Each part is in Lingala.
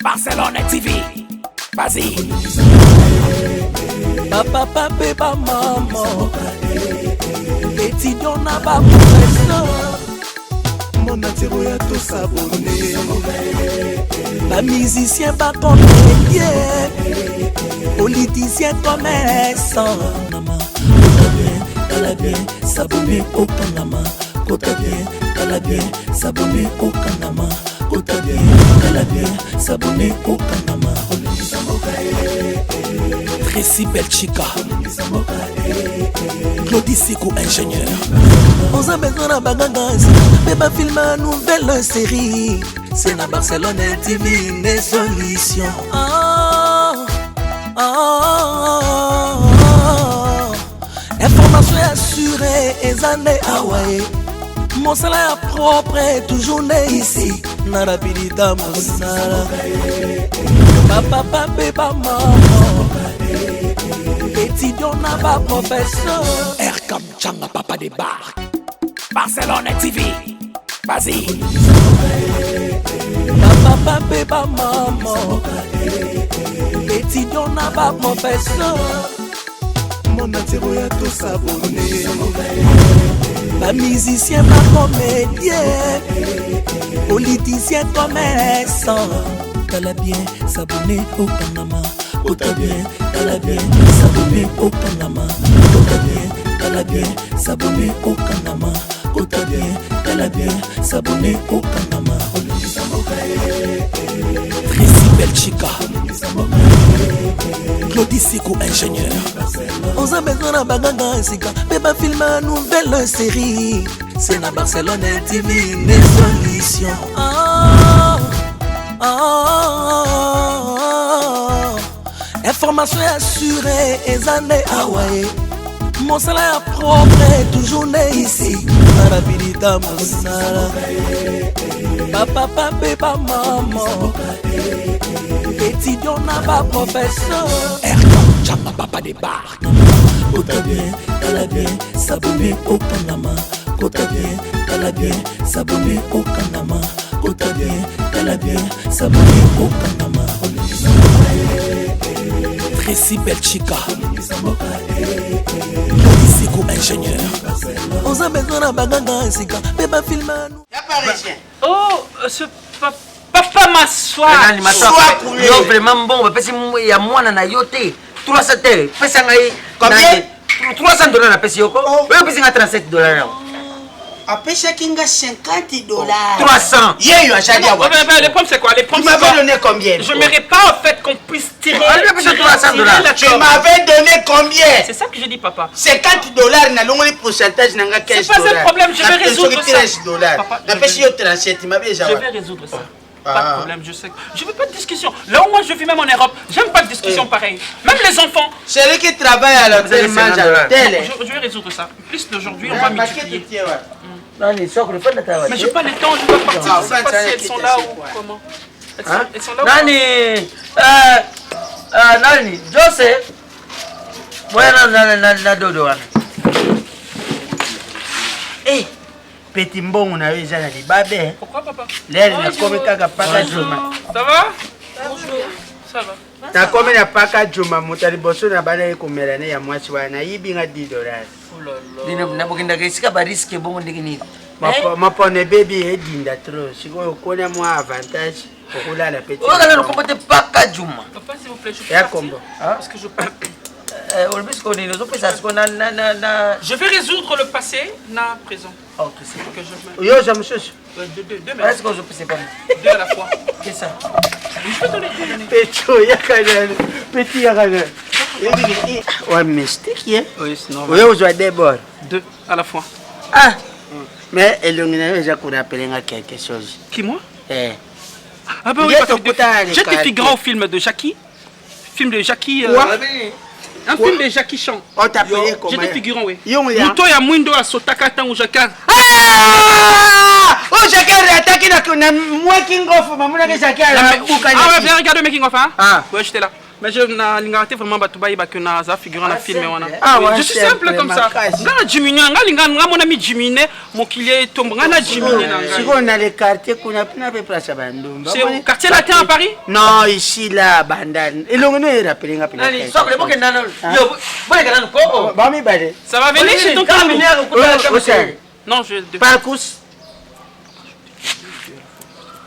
Barcelone TV. Vas-y. Bapapa mpe bamama, étudiant na baprofesseur, monde entier oya tosabone. Bamusicien, bacomédien, politicien, commerçant. Kota bien, tala bien, s'abonner, okangama. Kota bien, tala bien, s'abonner, okangama. Kota bien, tala bien, s'abonner, okangama. Tracy Belchika, Claudie Siko, ingénieur. Oza besoin na baganga mpe bafilme ya nouvelle série, c'est na Barcelone TV nde solution. Ah, ah, ah. Information ya sure eza nde awa ye. Mosala ya propre toujours nde ici na rapidité. Mosala bapapa mpe bamama, étudiant na baprofesseur. Erkam Changa, papa des bars. Barcelone TV. Vas-y. Bapapa mpe bamama, étudiant na baprofesseur, monde entier oya tosabone. Bamusicien, bacomédien, politicien, commerçant. Tala bien, s'abonner, okangama. Kota bien, tala bien, s'abonner, okangama. Kota bien, tala bien, s'abonner, okangama. Kota bien, tala bien, s'abonner, okangama. Tracy Belchika, Claudie Siko, ingénieur. Oza besoin na baganga sika mpe bafilme ya nouvelle série, c'est na Barcelone TV nde solution. Ah, ah, ah. Information ya sure eza nde awa ye. Mosala ya propre toujours nde ici na rapidité. Mosala bapapa mpe bamama, étudiant na baprofesseur. Erkam Changa, papa des bars. Kota bien, tala bien, s'abonner, okangama. Kota bien, tala bien, s'abonner, okangama. Kota bien, tala bien, s'abonner, okangama. Tracy Belchika, Claudie Siko, ingénieur. Oza besoin na baganga sika mpe bafilme. Ya parisien. Oh, ce papa m'assoit. Yo vraiment mbongo bapesi ya mwana na yo te, 300 te, pesa ngai. Combien? 300 $ napesi yo ko. Oyo opesi ngai 37 $ yango. Apesaki nga 50 $. 300. Ye yo azali awa. Ouais, mais le problème, c'est quoi? Le Tu problème, c'est m'avais quoi? donné combien? Je mérite pas au fait qu'on puisse tirer. Ah, lui, apesi 300 tirer dollars. la Tu corde. m'avais donné combien? C'est ça que je dis, papa. 50 $, nalongoli pourcentage na nga 15. C'est pas un problème, je vais résoudre ça. 13 $. Papa, je Napesi yo 37 mabe eza Je wapi? vais résoudre ça. Ah. Pas de problème, je sais. Je veux pas de discussion. Là où moi je vis, même en Europe, j'aime pas de discussion Eh. pareille. Même les enfants. Celui qui travaille à l'hôtel Vous avez mange à 50 l'hôtel. Je vais résoudre ça. Plus d'aujourd'hui, on va multiplier. Nani sokolo fanda tawa. Mais j'ai pas le temps, je dois partir. Ah, Je sais pas ça, si elles sont là c'est ou quoi? comment. Elles sont là ou Nani nani Jose boya na dodo wana. Eh, petit, mbongo na yo eza na libabe. Pourquoi, papa? Lere Bonjour. nakomi kaka paka juma. Ça va? Bonjour. Ça va. Nakomi na paka juma, moto ya liboso na bana ye komela ne ya mwasi wana nayibi nga 10 $. Oh là là. Bino nabokendaka esika barisque bongo ndenge nini? Mapono ebebi, edinda trop. Sikoyo okona mwa avantage, okolala pe. Oyo kaka lokombo te, paka juma. Papa, s'il vous plaît, je peux Ya partir? kombo. Parce que je pars. Olobi sikoyo nini? Ozopesa sikoyo na Je vais résoudre le passé na présent. Ok, c'est Que je Yo oza mosusu. Deux, deux, deux, Est-ce mais que ozopesa epana? Deux à la fois. C'est ça. Je peux donner, je peux donner. Pecho yaka nano, petit, yaka nano wa mystique ye. Oui, c'est normal. Oyo ozwa d'abord. Deux à la fois. Ah, mais elongi na yo eza korappeler nga quelque chose. Qui, moi? Eh. Ah ben oui, Ndiye parce que tokuta na j'étais quartier. figurant au film de Jackie. Film de Jackie. Quoi? Un film de Jackie Chan. On t'appelait comment? J'étais figurant, oui. Yo, ya. Moto ya mwindo asotaka ntango Jackie. Ah! Oh, Jackie ataki na making of, mamonaki Jackie Ah abuka. ouais, bien regarde le making of, hein? Ah. Ouais, j'étais là. Mais je nalingaka te vraiment bato bayeba que naza figurant na Ah, film wana. simple. Ah, Oui, ouais, je suis simple comme ça. makasi. Nga na diminuer, nga linga nga mona mi diminuer mokili etombo, nga na diminuer na ngai. Sikoyo na le quartier kuna mpena mpe place ya bandumba. C'est au quartier latin à Paris? Non, ici là, bandal. Elongo no erapele nga Nani, pena. socle, bokenda nanu. Yo, boleka nanu ko. oh. Bamibale. Ça va venir chez ton Kaka Kalou minere, okutana kaka Osala. Non, je Parcous.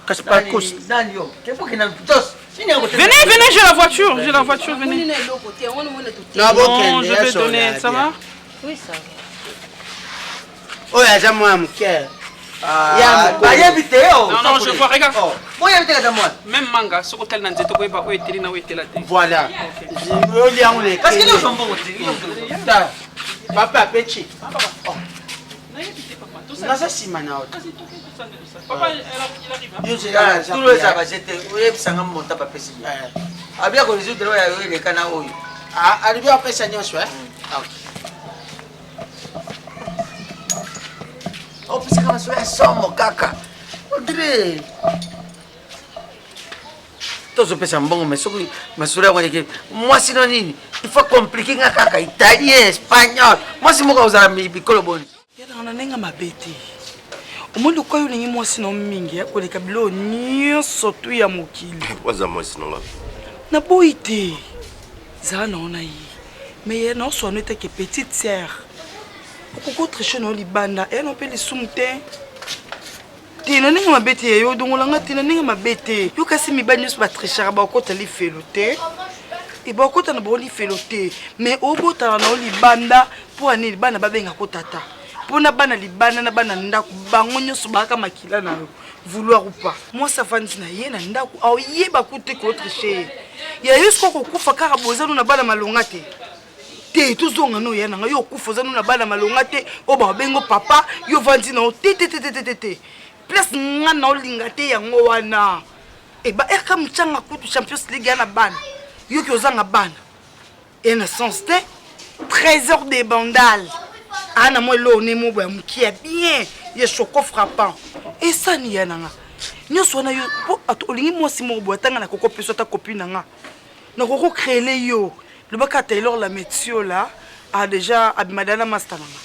Kasi parcous. Nani yo? Ke bokenda nanu, Jos. Nini yango te? Venez, venez, j'ai la voiture, j'ai la voiture, venez. Na Non, bokende je vais donner, ça va? Oui, ça va. Oyo aza mwana moke. Ah, Ya mokolo. bayebi te yo. Non, non, je vois, regarde. Oh, boyebi te kaka mwana. Même manga, soko tali na nzete koyeba oyo eteli na oyo etela te. Voilà. Oli yango na Parce que ekenge. nyonso mbongo te. yo mbongo. Ta. Papa pechi. Nayebi te, papa. Tout ça. Naza nsima na yo. Kasi, tout ça, tout ça. Papa, il arrive. hein? Yo zela Ah, naza tulu eza koya. baje te oyebisanga monta bapesi yo Eh. abia koresoudre oyo ayo eleka na oyo Ah, alobi apesa nyonso eh? Ok. opesaka masolo ya somo kaka odire tozopesa mbongo me soki masolo yango eleki mwasi no nini il faut compliqué nga kaka italien espagnol mwasi moko akozala bikolo boni Yalaka na ndenge mabe te. Omoni lokola yo olingi mwasi na yo mingi eh, koleka biloko nyonso tu ya mokili. Waza mwasi na nga. Naboyi te. Zala na yo na ye. Mais ye na oswana etake petite sœur. Okoki otriche na yo libanda, eya na yo mpe lisumu te. Te na ndenge mabe te yo odongola nga te na ndenge mabe te. Yo kasi mibali nyonso batrichaka bakota lifelo te. E bakota na bango lifelo te. Mais obotana na yo libanda mpo ya nini bana babenga ko tata. Mpo na bana libanda na bana ndako bango nyonso bayaka makila na yo vouloir ou pas. Mwasi afandi na ye na ndako aoyeba kutu te kotriche ye. Ya yo soki okokufa kaka boza no na bana malonga te. Te tozonga no ya nanga yo okufa oza no na bana malonga te oyo babengo papa yo ovandi na yo te te te te te te te place nga na olinga te yango wana e ba rk mchanga kutu Champions League ya na bana yoki ozanga bana e na sens te trésor de bandal ana mwa eloko ne mobo ya mokie ya bien ya choco frappant esani ya nanga nyonso wana yo po olingi mwasi moko boye atanga na koko peso ata copine na nga nakoki créele yo lobaka Taylor la Metiola a déjà abimada na master nanga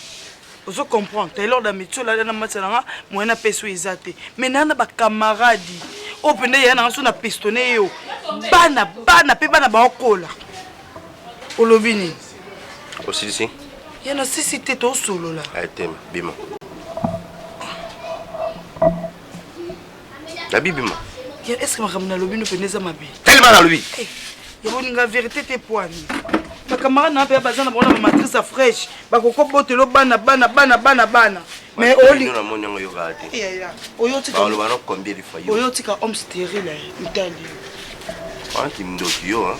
ozo comprendre Taylor la Metiola na master nanga moyen na peso eza te mais na na ba camarade oyo mpenza ya nanga so na pistone yo bana bana mpe bana baokola olobi nini Osilisi? Ya na sisi te tosolola. Aye te, bima. Nabi bima. Ya est-ce que makambo nalobi no mpenza eza mabe? Telema nalobi. Eh, ya boninga vérité te poani. Bacamarade na mpe baza na bango na bamatrice ya fraîche bakoko botelo bana bana bana bana bana mais oli namoni yango yokaka te. Ya, ya. Oyo tika Baloba no combien de fois yo. oyo tika homme stérile eh, ntali. Wana kindoki yo hein.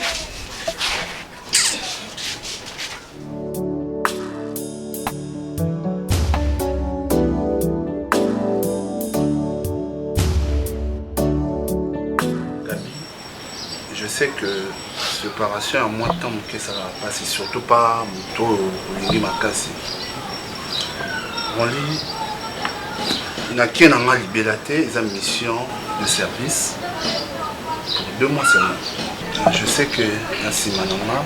Gabi, je sais que séparation ya mwa ntango moke esalaka mpasi, surtout pas moto oyo olingi makasi. Rolly, nakie na nga libela te, eza mission de service pour 2 mois seulement. Je sais que na nsima na nga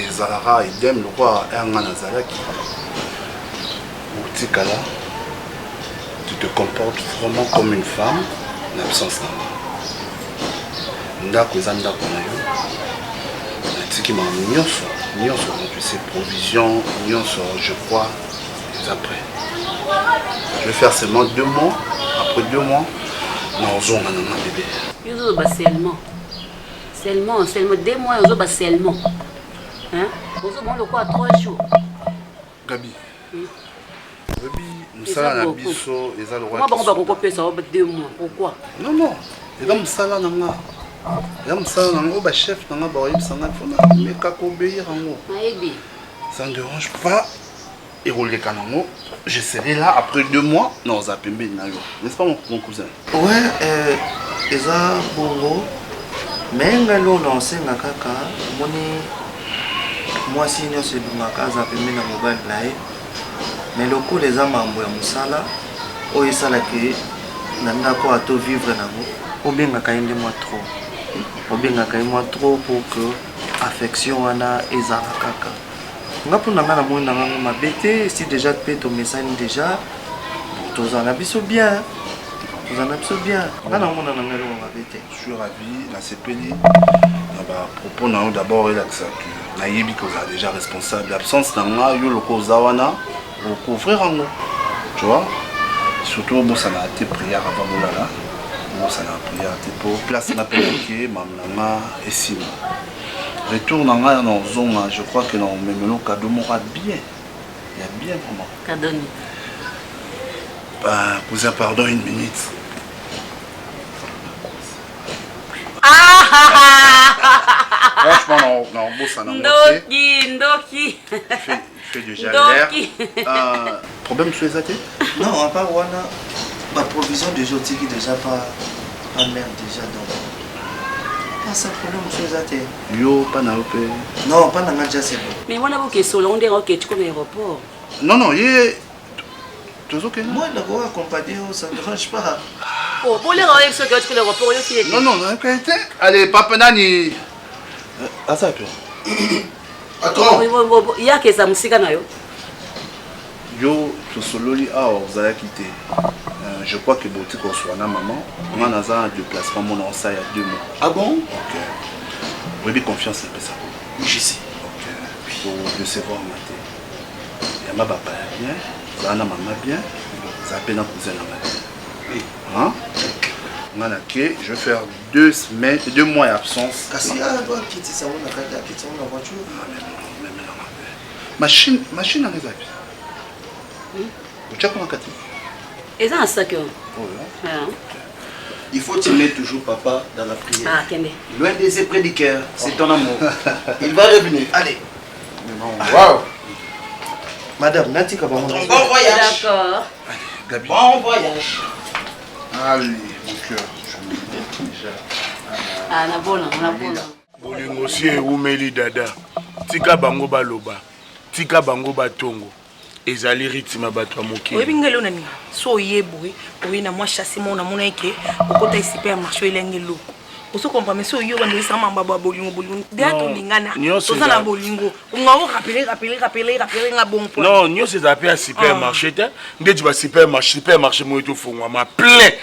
ezalaka idem lokola ya nga nazalaki otikala, tu te comportes vraiment comme une femme na absence na nga. Ndako eza ndako na yo, natiki makambo nyonso nyonso, tu sais, provision nyonso, je crois eza prêt. Je vais faire seulement 2 mois, après 2 mois nazonga na nga bébé. Yo ozoba seulement seulement seulement 2 mois, ozoba seulement hein, ozoba lokola 3 jours. Gabi, oyebi mosala na biso eza lokola Moi bango bakokopesa yo 2 mois pourquoi? Non non, eza mosala na nga, eza mosala na nga oyo bachef na nga bakoyebisa nga mpo nameka koobéir yango. Nayebi. Ça ne dérange pas ekoleka nango, je serai là après 2 mois na oza pembeni na yo, n'est-ce pas mon cousin? Ouais, eza bongo, mais ngai loo na osenga kaka omoni mwasi nyonso ebongaka aza pembeni na mobali na ye, mais lokola eza mambo ya mosala oyo esalaki na ndako ato vivre nango, obengaka ye nde mwa trop, obengaka ye mwa trop pour que affection wana ezala kaka. Nga mpo na nga namoni na ngango mabe te, si déjà mpe tomesani déjà, tozala na biso bien, tozala na biso bien. Nga namona na nga eloko mabe te. Je suis ravi, nasepeli na ba propos na yo. D'abord elakisa que nayebi que ozala déjà responsable. Absence na nga, yo loko oza wana okouvrir yango, tu vois. Surtout obosana te prière avant bolala, obosana prière te po place nga mpe nake mamu na nga esima. Retour na nga na ozonga, je crois que na omemelo cadeau moko ya bien, ya bien vraiment. Cadeau nini? Bah, cousin, pardon une minute. Franchement, na obosana yango te. Ndoki, ndoki. Fait déjà l'air. Ndoki. Problème mosusu eza te? Non, à part wana, ba provision déjà otiki déjà pa pa mère déjà, donc pas ça, problème mosusu eza te. Yo pa na yo mpe? Non, pa na nga déjà c'est bon. Mais wana bokesola ngo ndenge oketi comme aéroport. Non, non, ye tozokende. Moi nakoki accompagner yo, ça ne dérange pas. Oh, boleka oyebi soki oti kona aéroport oyoki ete. Non, non, nakende te. Allez, papa nani aza pe. Attends. Yaka eza mosika na yo. Yo tosololi awa ozalaki te. Je crois que boti kozwa na mama nga naza na déplacement mona osala ya 2 mois. Ah bon? Ok, oyebi confiance napesako. Oui, je sais. Ok, kodecevoir nga te. Yamba bapaya bien, zala na mama bien, zala mpe na cousin na nga bien. Oui. Hein? Nga na ke je vais faire 2 semaines, 2 mois ya absence. Kasi akitisa ngo na kati, akitisa ngo na voiture. Machine, machine nanga eza wapi? Otiaka na kati? Eza na sac oyo. Oyo. Il faut t'aimer toujours, papa, dans la prière. Ah, kende. Loin des yeux, près du cœur, c'est ton amour. Il va revenir. Allez. Wow. Madame, natika bango. Bon voyage. D'accord. Gabi. Bon voyage. Allez, mon cœur, je me mets déjà. Ah, na bona, na bona. Bolingo si ewumeli dada, tika bango baloba, tika bango batongo, ezali rythme ya bato ya mokili. Oyebi ngai leo na ninga so oye boye, oye na mwa chasse moko namona eke okota esipe ya marché, elenge eloko ozo comprendre. Mais so oye obanda oyesaka mambo ya bolingo, bolingo deya. Non, Tolingana, nyonso toza na bolingo, nga o rappeler, rappeler, rappeler, rappeler nga bon point. Non, nyonso ezala mpe ya supermarché te, ndeti ba supermarché, supermarché moyo tofongwama plein,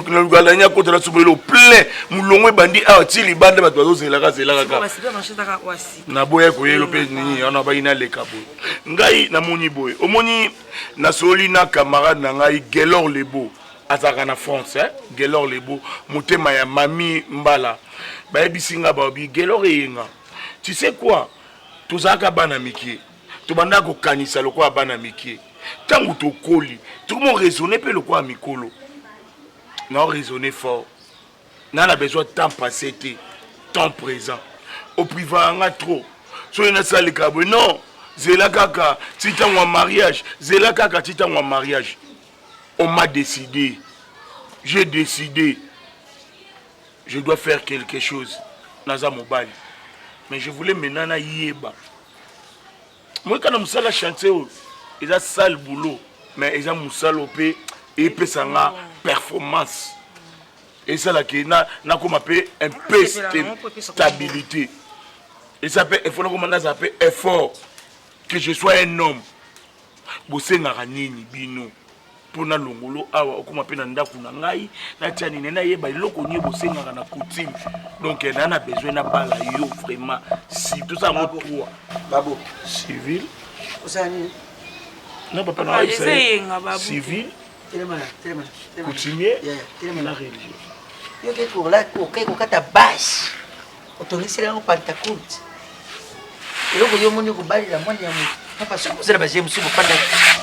nalukala akotala soboyelo plein, molongo ebandi awa ti libanda, bato bazozelaka zelaka kaka. Ba supermarché ezaka wasi. Naboya koyelo mpe nini wana bayi naleka boye. Ngai namoni boye, omoni nasoli na camarade na ngai Gelor Lebo, azalaka na France, eh? Gelor Lebo, motema ya mami mbala. Bayebisi nga, babi Gelor eyenga, tu sais quoi, tozalaka bana mike, tobandaka kokanisa lokola bana mike. Ntango tokoli, tokomo raisonner mpe lokola mikolo. Na raisonner fort, na besoin temps passé te, temps présent. Oprivaka nga trop, soki nasaleka boye, non, zela kaka ti ntango ya mariage, zela kaka ti ntango ya mariage. On m'a décidé, j'ai décidé, je dois faire quelque chose. Naza mobali, mais je voulais maintenant nayeba moyeka na mosala chantier oyo eza sale boulot, mais eza mosala oyo mpe epesa nga performance, esalaki nakoma mpe un peu stabilité. Eza mpe efo nakoma, nazala mpe effort, que je sois un homme. Bosengaka nini bino mpo na longolo awa okóma mpe na ndako na ngai, natia nini, nayeba eloko nini bosengaka na coutume. Donc naa na besoin nabala yo vraiment, si tosala ngo trois. Babo. Civil. Osala nini? Na papa na Papa, ayebisa eza ye eyenga, babu. Civil, Telema na, telema na, telema na. coutumier Yeah, telema na na. religieux. Yo ke kola, oke kokata bâche. Otongisela yango Pentecôte. Eloko yo omoni kobalela mwana ya moto. Papa, soki ozala baje mosusu bofanda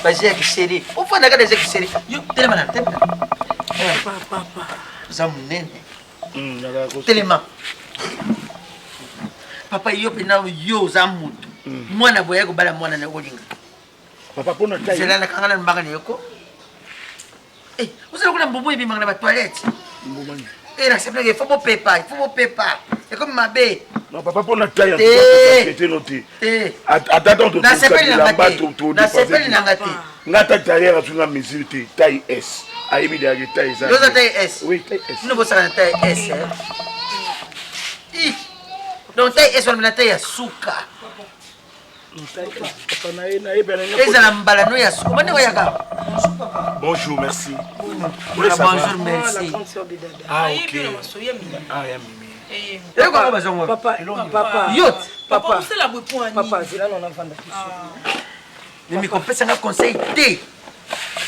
baje ya kiseri. Ofanda kaka ya kiseri. Yo telema na, telema na. Papa, papa. Oza monene. Telema. Papa, yo mpena yo oza moto. Mwana boye kobala mwana na olinga. Papa, mpona taille. Zela nakanga na mbanga na yoko. Eh, ozala kuna mbumbu ebimaka na batoilette. Mbumani. Eh, nasepelaka, il faut bopepa, il faut bopepa. Ekomi mabe. Non papa, mpona taille Te. te, no te. Te. Ata ntango Nasepeli na nga bilamba te. Nasepeli na nga te. Nga ata tailleur azwi nga mesure te, taille S, ayebi deyake taille eza. Yo oza taille S. Oui, taille S. Bino bosaka na taille S. Eh. Ih. Donc taille S wana na taille ya suka. Ezala mbala no ya suka. Bande oyaka. Bonjour, merci. Bonjour, merci. Ah, ok. Ah, ya Mimi. Papa, papa. Yot. Papa. Papa, zela na navanda biso. Mimi kopesa nga conseil te.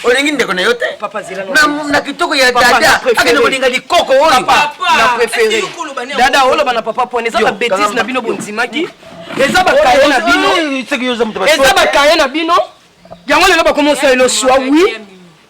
Olingi ndeko na yo te. Papa zela na na kitoko ya dada. Akende kolinga likoko oyo. Papa, na préféré. Dada oloba na papa pone eza ba bêtise na bino bondimaki. Eza ba kaye na bino. Eza ba kaye na bino. Yango lelo bakomi osalela choix oui.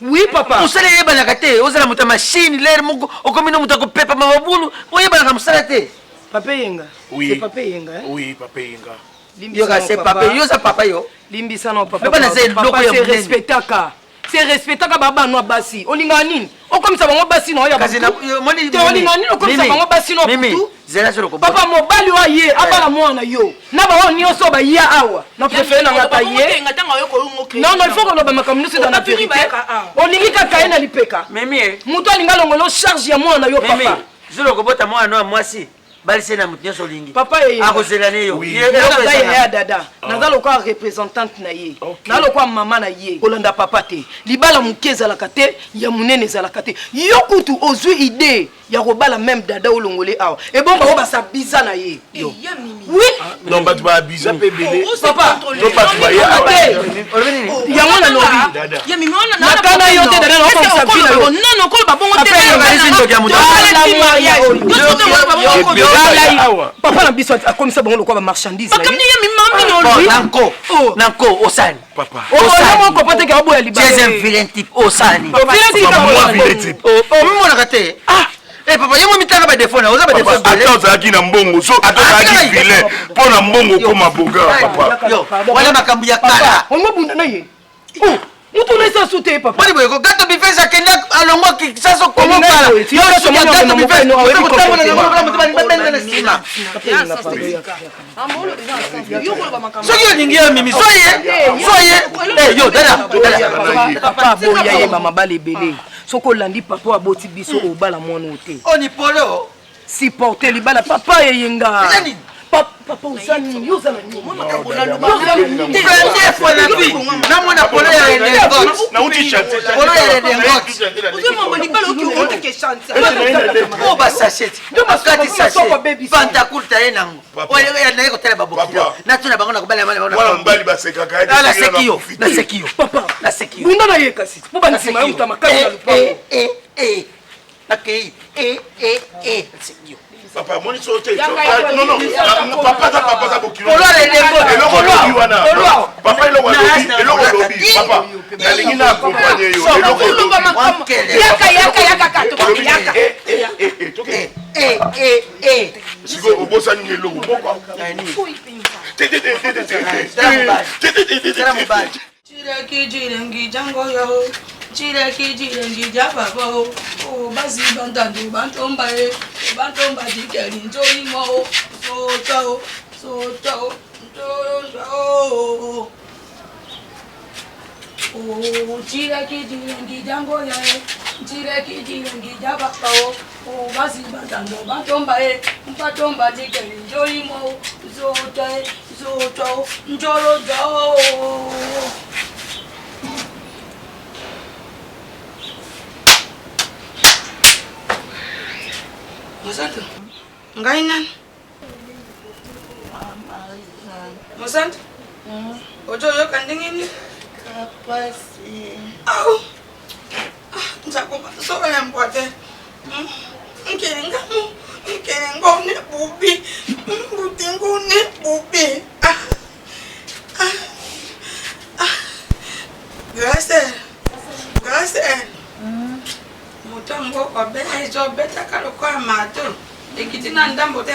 Oui papa. Mosala eyebanaka te. Ozala moto ya machine lere moko okomi no moto ya kopepa mabulu. Oyebanaka mosala te. Papa Eyenga. Oui. C'est Papa Eyenga. Hein? Oui, Papa Eyenga. Yoka c'est papa yo za papa yo. Limbisa no papa. Papa na za eloko ya se respectaka. Se respectaka ba bana basi. Olinga nini? Okomisa bango basi na ya Kasi na moni te olinga nini okomisa bango basi na Mimi, zela solo ko. Papa mobali wa ye abala mwana yo. Na ba nyonso ba ya awa. Na préféré na ngata ye. Non non, il faut koloba makambo nyonso dans la vérité. Olingi kaka ye na lipeka. Mimi. Moto alinga longolo charge ya mwana yo papa. Mimi, zolo kobota mwana ya mwasi. Balise na moto nyonso olingi. Papa ye. Akozela ne yo. Naza yaya dada. Naza lokola représentante na ye. Naza lokola mama na ye. Kolanda papa te. Libala moke ezalaka te, ya monene ezalaka te. Yo kutu ozwi idée ya kobala même dada olongole awa. Ebongo bango basabiza na ye. Yo. Oui. Non, bato ba abusa mpe ebele. Papa. To bato baya awa. Yango nalobi. Nakana yo te dada nakomisa vie na yo. Papa na biso akomisa bango lokola ba marchandise. Nanko. Nanko osani. Papa. Oyo moko te ke aboya libala. Tu es un vilain type osani. Vilain type. Omimonaka te. Ah. Eh papa, yo mitaka ba défaut na, oza ba défaut. Ata ozalaki na mbongo, so ata ozalaki vilain, mpo na mbongo okoma boga papa. Yo, wana makambo ya kala. Ongo bunda na ye. Oh, mutu na esa sute papa. Boni boye ko gato bifesa akenda alongwa Kinshasa Kongo kala. Yo soki ya gato bifesa, oza kotambola na ngolo moto balingi babenda na nsima. Soki olingi yo mimi, so ye, so ye. Eh yo dada, dada. Papa boya ye mama bale ebele. Soki olandi papa aboti biso obala mwana oyo te. Oni polo. Supporter libala papa eyenga. Papa oza nini? Yo oza na nini? Première fois na vie, namona polo ya redingote. Polo ya redingote. Oh ba sachet. Bakati sachet. Pantacourt aye nango. Oyo naye kotala babokilo. Natuna bango nakobala bana bango. Wana mobali basekaka ye. Naseki yo. Naseki yo. Papa. Naseki yo. Bunda na ye kasi. Po bandima yo mutu makasi na lupango. Eh eh. Nakei. Eh eh eh. Naseki yo. Papa moni so te. Non non. Papa za papa za bokilo. Polo redingote. Eloko olobi wana. Papa eloko alobi, eloko olobi. Papa nalingi na accompagner yo. Eloko olobi. Yaka yaka yaka ka yaka. Eh eh eh toke. Eh eh eh. Sikoyo obosani eloko moko. Te te te te te te. Te te te te te. Chileki chilengi jango yo Chileki chilengi jababa o O basi bantandu bantomba e Bantomba jikeli njoyi mo o Sota o Sota o Sota o O chileki chilengi jango ya e Chileki chilengi jababa o O basi bantandu bantomba e Bantomba jikeli njoyi mo o Sota e Sota o Njolo o Mosantu, ngai nani? Mosantu, ozoyoka ndenge nini? Au! Nzakoba solo ya mbwa te. Nkele ngamu, nkele ngone bubi, mbuti ngone bubi. Ah! Ah! Ah! Grace, Grace. Moto yango ezobetaka lokola marteau ekiti na ndambo te.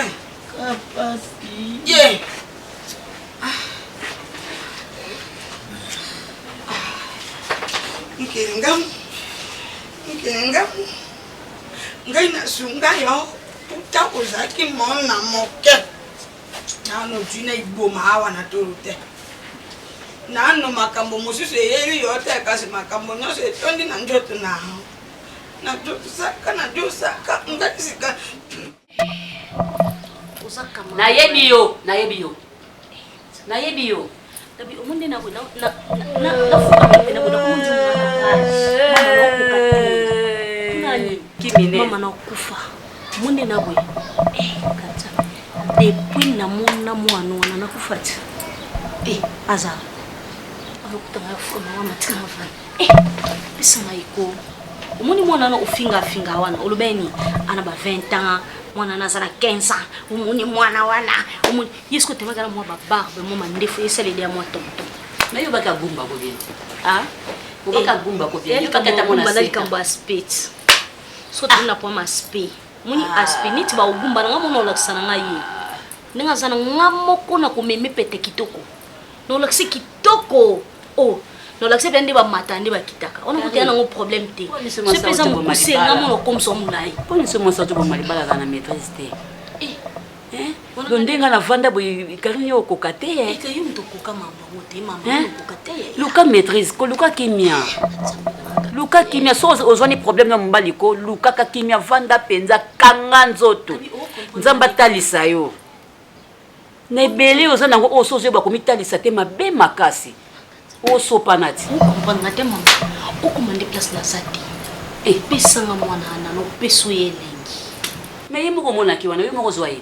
Ye! Nkele ngamu, nkele ngamu. Ngai nasunga yo uta ozalaki mwana moke. Nano ozwi na iboma awa na tolo te. Nano makambo mosusu eyeli yo te, kasi makambo nyonso etondi na nzoto na yo. Najosaka, najosaka, ngai sika. Oza camarade. Nayebi yo, nayebi yo. Nayebi yo. Gabi omoni nde na na na na mpe na nakomonzonga na page. Mama nakoka te. Nani? Kimine. Mama nakufa. Omoni nde na boye. Eh, Katya. Depuis namona mwana wana nakufa ti. Eh, aza. Azokuta ngai afuka mama matika na vana. Eh, pesa ngai ko. Omoni mwana wana ofinga afinga wana oloba nini? Ana ba 20 ans, mwana wana aza na 15 ans. Omoni mwana wana, omoni ye sikoyo temaka na mwa ba barbe, mwa mandefu esaleli ya mwa tonton. Mais yo baka gumba ko bien. Ah? Obaka gumba ko bien. Yo baka ta mona na seka. likambo ya aspect. Soki tokomi na problème aspect. Moni aspect neti ba ogumba na nga mona olakisa na ngai ye. Ndenge aza na nga moko na komeme pete kitoko. Na olakisi kitoko. Oh, na olakisi pe nde bamata nde bakitaka. Wana kutu ya nango problème te. Soki pe eza mokuse nga mona okomisa molai. Mpo niso mwasi azoboma libala aza na maîtrise te. Donc ndenge nga navanda boye Karine yo okoka te. Eke yo moto okoka mambo yango te mama yo okoka te. Luka maîtrise ko luka kimia. Luka kimia soki ozwani problème na mobali ko lukaka kimia vanda mpenza kanga nzoto. Nzambe atalisa yo. Na ebele oza nango oyo soki ozoyeba komitalisa te mabe makasi. Osopana ti. Okomprendre nga te mama. Okoma nde place naza te. Epesa nga mwana wana nopesa ye elengi. Mais ye moko omonaki wana yo moko ozwa ye te.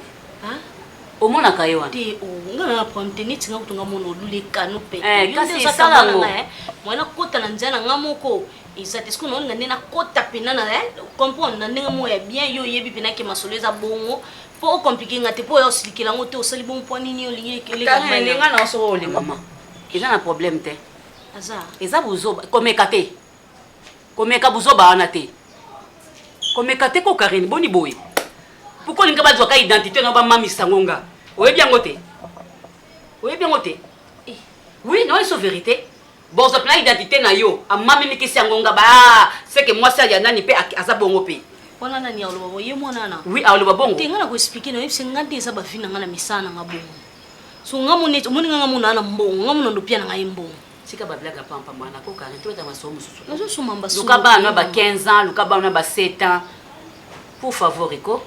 Omonaka ye wana. Te oh nga na problème te neti nga kutu nga mona olula ekano pete. Eh, kasi esala yango. Mwana kota na nzela na nga moko eza te sikoyo naolinga nde nakota pena na comprendre na ndenge moko ya bien yo oyebi pena ke masolo eza bongo po o compliquer nga te po oya osilikela yango te osali bongo po nini olingi eleka Karine, nga na soko olinga mama. Eza na problème te. Aza. Eza buzoba komeka te. Komeka buzoba wana te. Komeka te ko Karine boni boye. Pourquoi olinga bazwa ka identité na ba mamisa ngo nga? Oyebi yango te? Oyebi yango te? Oui, non, ils sont vérité. Bozwa pena identité na yo, amamimikisi yango nga ba c'est que mwasi ya nani pe aza bongo pe. Wana nani aloba bo ye mwana na. Oui, aloba bongo. Te nga na ko expliquer na yebisi nga nde eza ba vie na nga na misala na nga bongo. So nga moni omoni nga nga mona na mbongo, nga mona ndopia na nga ye mbongo. Tika ba blague ya pampa mwana ko kare to ta maso mususu. Nazo soma mbasu. Luka bana ba 15 ans, luka bana ba 7 ans. Pour favor Rico.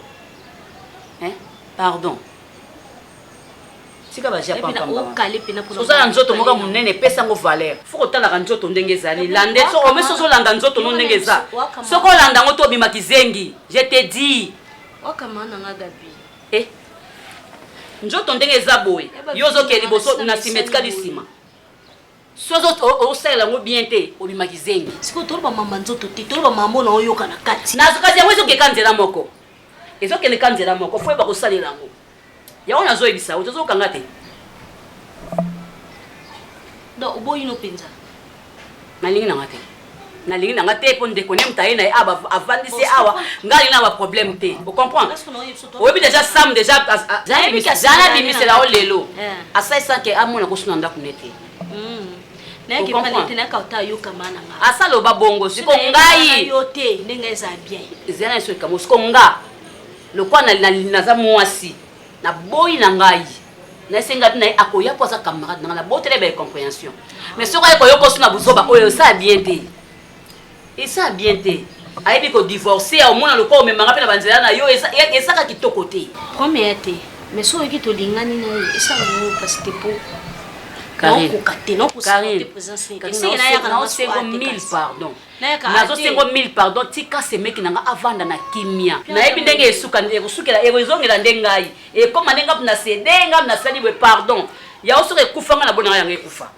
Hein? Pardon. Tika ba japa pamba. Oza na nzoto moko munene pesa ngo valeur. Faut kotalaka nzoto ndenge ezali. Lande so ome sozo landa nzoto no ndenge eza. Soko olanda ngo to obima kizengi. Je te dis. Wakama na nga Gabi. Eh. Nzoto ndenge eza boye. Yo ozo liboso na sima etikali sima. Soki osalela yango bien te obima kizengi. Sikoyo toloba mama nzoto te, toloba mama na oyoka na kati. Na kasi yango ezokeka nzela moko. Ezokende ka nzela moko, faut yeba kosalela yango. Yango nazoyebisa yo, tozokanga te. Donc oboyi no penza. Nalingi nanga te. Nalingi nanga te po ndeko ne moto aye na ye awa avandisi awa ngai alingi na ba problème te. O comprendre? Oyebi déjà Sam déjà zala bimisela yo lelo. Asalisa ke amona kosu na ndako ne te. Nayaki pale te nayaka ota ayoka ma na nga. Asaloba bongo siko ngai. Yo te ndenge eza bien. Zela na soka siko nga lokwa na naza mwasi na boyi na ngai. Nasenga na ye akoya po aza camarade na nga na botele ba comprehension. Mais soki aye koyoka osu na buzoba oyo esala bien te. Esala bien te. Ayebi ko divorcer omona lokola omemanga mpe na banzela na yo esaka kitoko te. Problème ya te. Mais soki oyoki tolingani na ye esala yango mpasi te po naokoka te naokosupporte présence esenge nayaka na naosengo mille pardon. Nazosengo mille pardon tika semeki na nga avanda na kimia. Nayebi ndenge esuka ekosukela ekozongela nde ngai. Ekoma nde nga na cede nga na sali boye pardon. Yango soki ekufa nga na bona yango ekufa.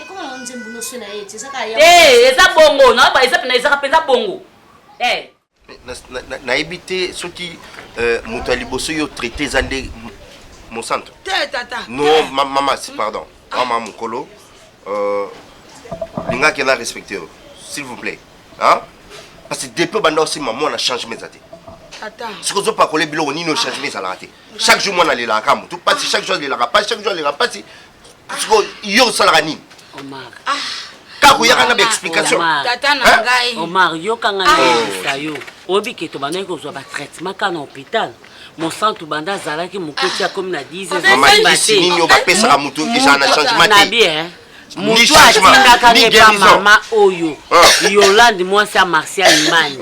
Ekoma na nzembo nyonso na ye eza kaka Eh, eza bongo na ba eza pena ezaka penza bongo. Eh. Nayebi te soki moto ya liboso yo traité eza nde mosanto. Te tata. Non, mama, pardon. Mama mokolo lingaki na respecter yo, s'il vous plaît. Hein? Parce que depuis banda osima mwana changement eza te. Tata. Soki ozopakola biloko nini o changement ezalaka te. Chaque jour mwana alelaka motu pasi, chaque jour alelaka pasi, chaque jour alelaka pasi. Sikoyo yo osalaka nini? Omar. Kaka oyaka na ba explication. Tata na ngai. Omar, yoka ngai nayebisa yo. Oyebi ke tobandaki kozwa ba traitement kaka na hôpital. Mosantu banda azalaki moke ti akomi na 10 ans. Mama, kisi nini oyo bapesaka motu ezala na changement te? Nabi, hein. Ni Moto changement, atindaka ni nge pa guérison. mama oyo Yolande mwasi ya Martial Imani.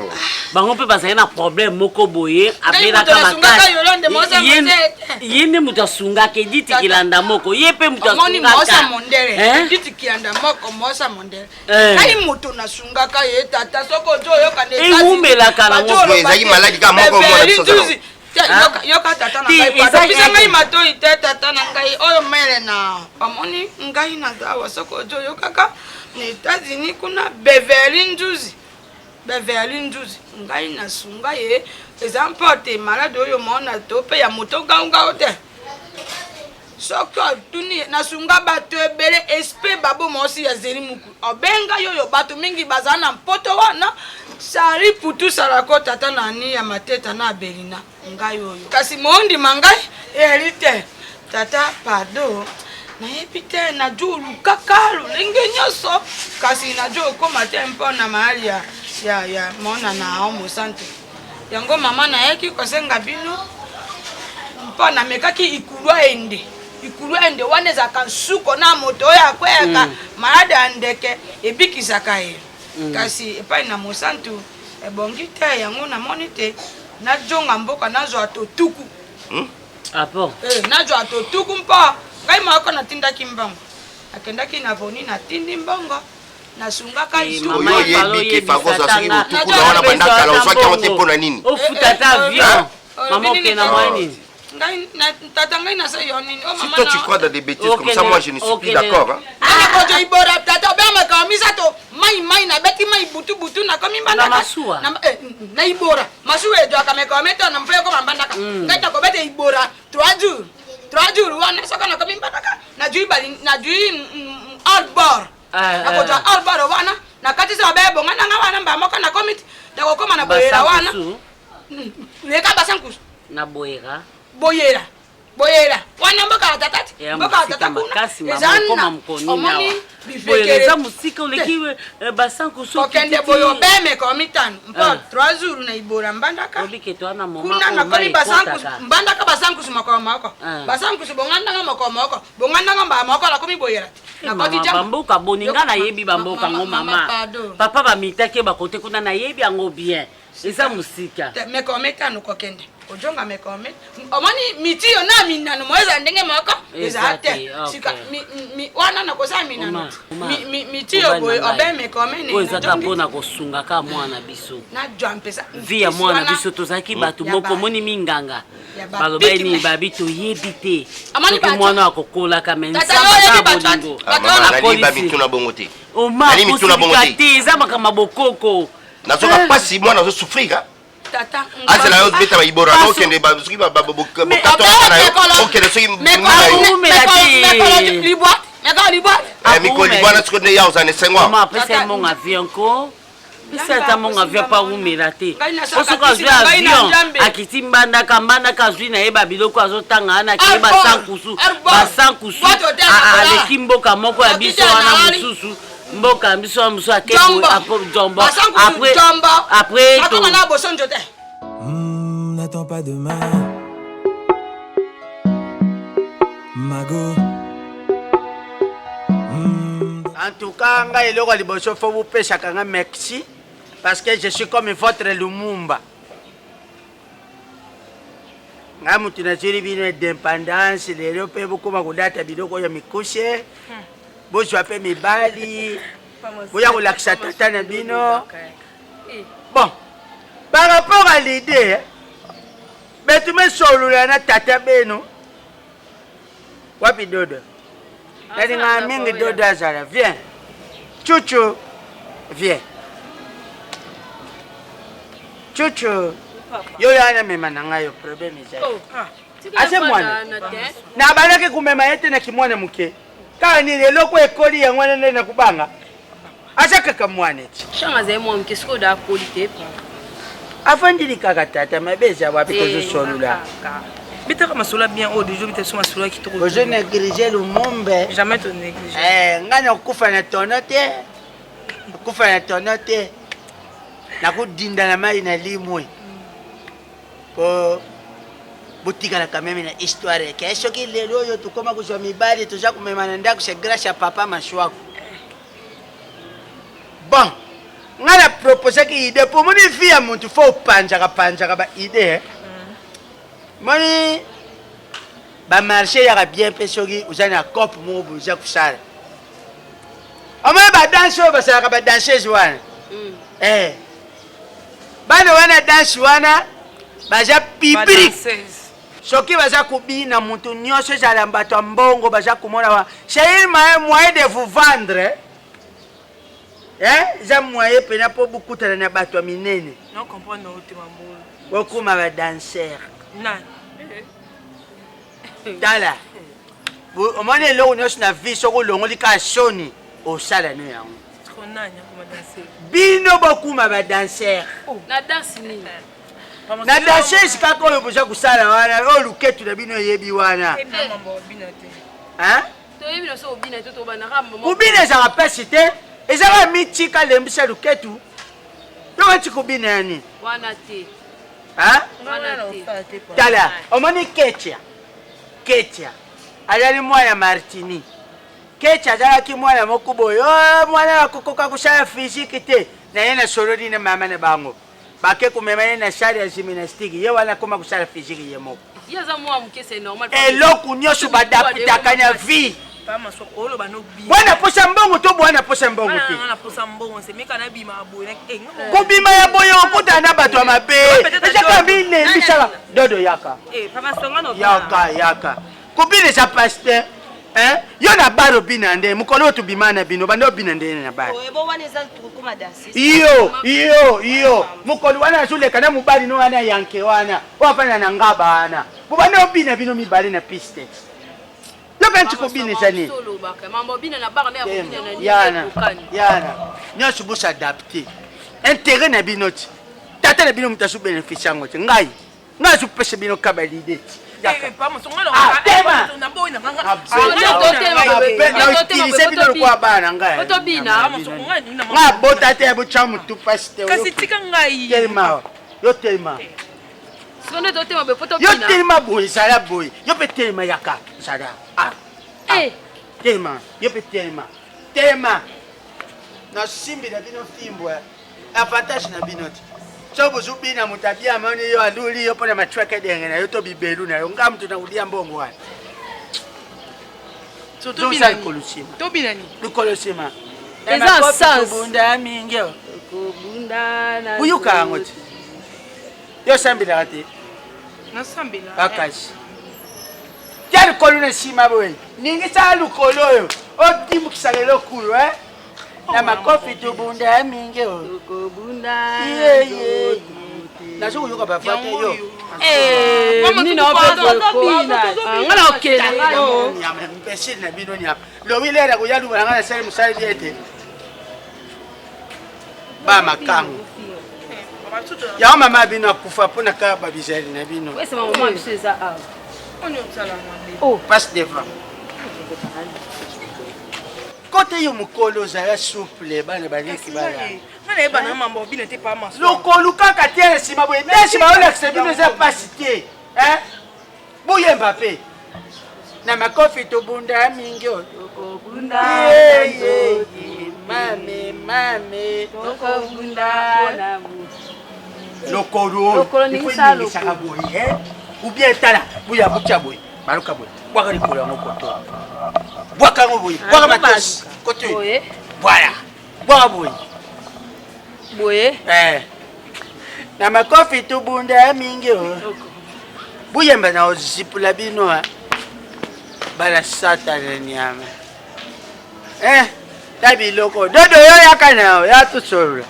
Bango mpe bazali na problème moko boye abelaka moto asungaka Yolande, mwasi ya Ye- Martial ye nde moto asungaka Edith Kilanda moko ye mpe moto omoni mosa asungaka mondele Hein? Edith Kilanda moko mosa mondele Eh. ngai moto nasungaka ye tata soki ozo oyoka na Ewumelaka nango. Bato oloba Ezalaki te. maladi kaka moko omona biso Beverly ozala. Nzuzi. Te, yoka- yoka tata na Ti, ngai eza- pardon. Pesa ngai matoi te tata na ngai oyo mele na omoni ngai naza awa soki ozo oyokaka na États-Unis kuna Beverly Nzuzi Beverly Nzuzi ngai nasunga ye eza mpote malade oyo mona to mpe ya moto ngaungao te soki otuni nasunga bato ebele esprit babo mosi ya zeli muku obenga yoyo bato mingi baza na mpoto wana sari putu salako tata na ni ya mateta na abelina ngai oyo kasi mondima ngai eyali te tata pardo nayebi te najo olukaka lolenge nyonso kasi najo okóma te mpo na mayali ya, ya, ya mona na ao mosantu yango mama nayaki kosenga bino mpo namekaki ikulwa ende ikulwa ende wana ezalaka nsuko na moto oyo akweyaka malade ya ndeke ebikisaka ye kasi epai na mosantu ebongi te yango namoni te najonga mboka nazwa totuku Ah bon? Eh, nazwa totuku mpo ngai moko natindaki mbongo akendaki na voni natindi mbongo nasungaka Eh, ituku. mama Oyo Falo oyebi ke Fagoso oyebisa asoki tanga. motuku na wana banda kala ozwaki yango te mpo na nini ofuta ata avion mama Olobi nini okenda te? mwa nini Ngai na- tata ngai nasa yo nini o Si mama toi na- tu crois dans des bêtises comme ça, moi je ne suis plus d'accord. Hein. Nene kojo ibora tata obemaka misato mai mai nabeti mai butu butu nakomi mbandaka Na masuwa? Na, eh, na ibora masuwa ezwaka mekolo mitano mpe ekoma mbandaka ngai nakobeta ibora 3 jours 3 jours wana soki nakomi mbandaka najui bali najui albor nakozwa albor wana nakatisi mabe ebonga nanga wana mbala moko nakomi ti nakokoma na boyela wana Basankusu, leka basankusu na boyera boyela boyela wana mboka ya tata ti eya mboka ya mosika tata kuna makasi eza mama okoma na mokonini omoni awa boyera bifekele eza mosika oleki basankusu kokende boye obemeka mitano mpo 3 jours na ibora mbandaka kuna nakoli basankusu mbandaka basankusu mokolo moko Ah. basankusu bongandanga mokolo moko bongandanga mbala moko nakomi boyela te nakoti jamba bamboka boni nga nayebi bamboka yango mama, mama pardon. papa bamitaki ye bakote kuna nayebi yango bien eza mosika Te, mekolo mitano kokende kojonga mekolo omoni miti yo na minano mo ezala ndenge moko Eza ezala te, te ok. sika wana nakosala minano Oma, Oma, miti yo mobali boye na ngai. obe mekolo mene oyo eza kaka mpona kosunga kaka mwana biso najwa mpesa vi ya mwana Wana- biso tozalaki bato Ya moko ba- omoni minganga ya ba balobaki nini pigme. babi toyebi te Amoni soki bato- mwana akokolaka me Tata, nzambe yo aza oyebi bato bolingo Ah, mama, nali ba mituna bongo te. oma Nali mituna bongo kosilika te. te eza makambo ya bokoko Nazoka pasi mwana azo souffrir. hein. tata Azela yo beta ba ibora Paso. okende ba soki ba ba bokato na yo okende soki na yo. mekolo libwa Eh mikolo libwana soki nde ya ozana esengo. mama apesa ye mongo avion ko pesa ata mongo avion mpo awumela te Ngai nasaka po soki azwi kisi na ngai na avion Nzambe. akiti mbandaka mbandaka azwi na ye babiloko azotanga wana akei Arbor, basankusu arbor. basankusu Boîte hotel na kola. aleki mboka moko ya biso Bakiti wana na wali. mosusu mboka ya biso wana mosusu ake Jombo. boye, apo- jombo basankusu après jombo après nakoma to- na bosonjo te N'attends pas demain. Mago. En tout cas, ngai eloko ya liboso fo bopesaka nga merci parce que je suis comme votre Lumumba. Ngai motu nazweli bino indépendance lelo mpe bokóma kolata biloko ya mikuse bozwa mpe mibali boya kolakisa tata na bino bon par rapport à l'idée betu mesolola na tata beno wapi dodo nalingaka mingi dodo azala viens chuchu viens chuchu yo yo namema na ngai yo problème ezali ase mwana nabalaki komema ye te na kimwana moke kaka nini eloko ekoli yango wana nde nakobanga aza kaka mwana eti shanga azali mwa moke sikoyo da akoli te afandili kaka tata mabe eza wapi tozosolola betaka masolo ya bien oyo deja obeta biso masolo ya kitoko ozo néglige lumumbe jamais to néglige Eh, ngai nakokufa na tono te nakufa na tono te nakodinda na mai na limwe po Botikala quand même na histoire ke soki lelo oyo tokoma kozwa mibali toza komema na ndako, c'est grâce ya papa Masuaku. Bon, ngai na proposaki idée po omoni vie ya mutu fo opanzaka panzaka ba idée. Moni ba marché eyaka bien mpe soki oza na cope moko boye oza kosala. Omoni ba danse oyo basalaka ba danseuse wana. Eh. Bana wana danse wana baza public. Soki baza kobina mutu nyonso ezala bato ya mbongo baza komona wa c'est un moyen de vous vendre. Eh, eza moyen pena mpo bokutana na bato ya minene. Non comprendre na otema mbolo. Bokoma ba danseur. Nani? Tala. Omoni eloko nyonso na vie soki olongoli kaka soni osala no yango. Bino bokuma ba danseur. Na danse nini? Na danseuse kaka oyo boza kosala wana oyo luketu na bino eyebi wana. Hein? Kobina ezalaka mpasi te, ezalaka mitika lembisa luketu yo wati kobina ya nini? Tala, omoni Ketia, Ketia azali mwana Martini. Ketia azalaki mwana moko boye, oh, mwana akokoka kosala fiziki te. Na ye nasololi na mama na bango bake komema ye na salle ya gymnastique, ye wana akoma kosala fiziki ye moko. Ye aza mwa moke, c'est normal. Eloko nyonso badaputaka na vie. Bwana posa mbongo to bwana posa mbongo te. Kobima ya boye okutana na bato ya mabe. Ezaka milembisaka. Dodo yaka. Yaka yaka. Kobina eza pasi te. Hein? Yo na bar obina nde mokolo oyo tobima na bino banda obina nde na bar. Iyo iyo iyo mokolo wana azoleka na mobali no wana yanke wana oyo afanda na ngaba wana bobanda obina bino mibale na piste. Yoka nti kobina eza nini? Yana yana nyonso bosadapte intérêt na bino ti tata na bino moto azo bénéficie yango te ngai Nga azo pesa bino kaba l'idée. Nautilize bino lokola bana na ngai. Nga abota te botya motu pasi te. Kasi tika ngai. Telema yo telema. Yo telema boye zala boye. Yo mpe telema yaka zala. Ah. ah. Telema yo mpe telema. Telema. Nasimbela bino fimbo. Avantage na bino te. Soki bozobina moto abia amoni yo aluli yo mpo na matreke denge na yo to bibelu na yo nga moto na kolia mbongo wana. Zongisa likolo nsima. Tobina nini? Likolo nsima. Eza sens. Kobunda mingi. Oyoka yango te. Yo osambelaka te. Nasambela. Bakasi. Tia likolo na nsima boye. Ningisa lokolo oyo. Otimbukisa lelo kulu eh. Na makofi tobunda ya mingi oyo. Nazo koyoka ba voix te yo. Nga na okende. Nyama imbécile na bino nyama. Lobi lera koya luba na nga nasali mosala bien te. Ba makangu. Yango mama bino akufa mpo na kaka babizali na bino. Passe devant. Kote yo mukolo zala souple bana baleki bala. Nga nayeba na mambo obina te pa maso. Lokolu kaka te na sima boye nde sima olakisa bino eza pasi te. Hein? Boyemba pe. Na makofi tobunda mingi oyo. Tokobunda. Mame mame. Tokobunda na lokolo oyo. Lokolo ningisa lokolo. Boye, hein? Ou bien tala, boya butya boye. Baluka boye. Bwaka likolo yango koto. Bwaka yango boye. Bwaka matosi. Koto. Voilà. Bwaka boye. Boye. Eh. Na makofi tobunda ya mingi o. Buyemba na ozipula bino ha. Bala satana nyama. Eh, ta biloko. Dodo yo yaka na yo, ya tosolola.